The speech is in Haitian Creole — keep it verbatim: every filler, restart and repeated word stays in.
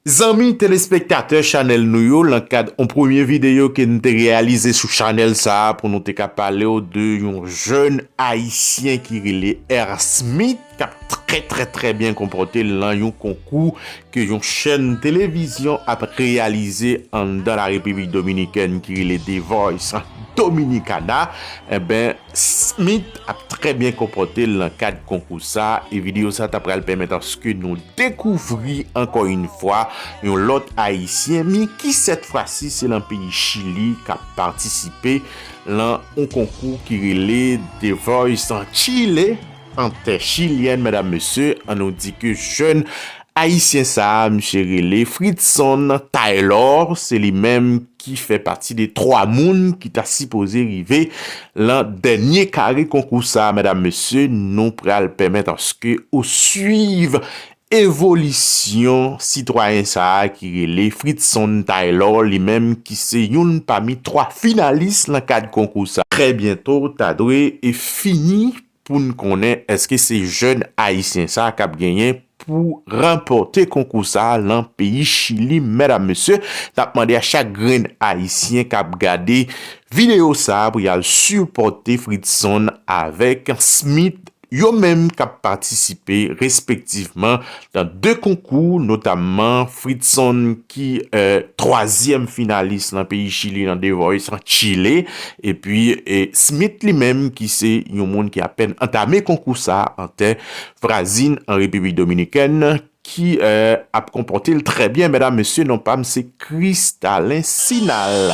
Zanmi telespektatè chanèl nou yo, nan kad yon premye videyo ke n te reyalize sou chanèl sa a pou nou te ka pale w de yon jèn ayisyen ki rele R Smith, k ap trè, trè, trè byen konpòte l nan yon konkou ke yon chèn televizyon ap reyalize anndan la Repiblik Dominikèn ki rele The Voice Dominicana. Enben, Smith ap trè byen konpòte l nan kad konkou sa, e videyo sa ta pral pèmèt aske nou dekouvri ankò yon fwa yon lòt ayisyen, men ki sèt fwa si se nan peyi Chili k ap patisipe nan yon konkou ki rele The Voice Chile, an tè chilyèn, medam, mesye. An nou di ke jèn ayisyen sa a, misye rele Fritson Taylor, se li menm ki fè pati de twa moun ki ta sipoze rive nan dènye kare konkou sa a, medam, mesye. Nou pral pèmèt aske ou swiv evolisyon sitwayen sa a ki rele Fritson Taylor, li menm ki se youn pami twa finalis nan kad konkou sa. Trè byento, ta dwe e fini pou n konnen èske se jèn ayisyen sa k ap genyen pou ranpòte konkou sa nan peyi Chili, medam, mesye. N ap mande a chak grenn ayisyen k ap gade videyo sa pou y al sipòte Fritson avèk Smith, yo menm k ap patisipe respektivman nan de konkou, notamman Fritson ki, eh, twazyèm finalis nan peyi Chili nan The Voice Chile, epi, eh, Smith li menm ki se yon moun ki apèn antame konkou sa an tè Vrazin an Repiblik Dominikèn, ki, eh, ap konpòte l trè byen, medam, mesye. Non pa m se Kristalin Sinal.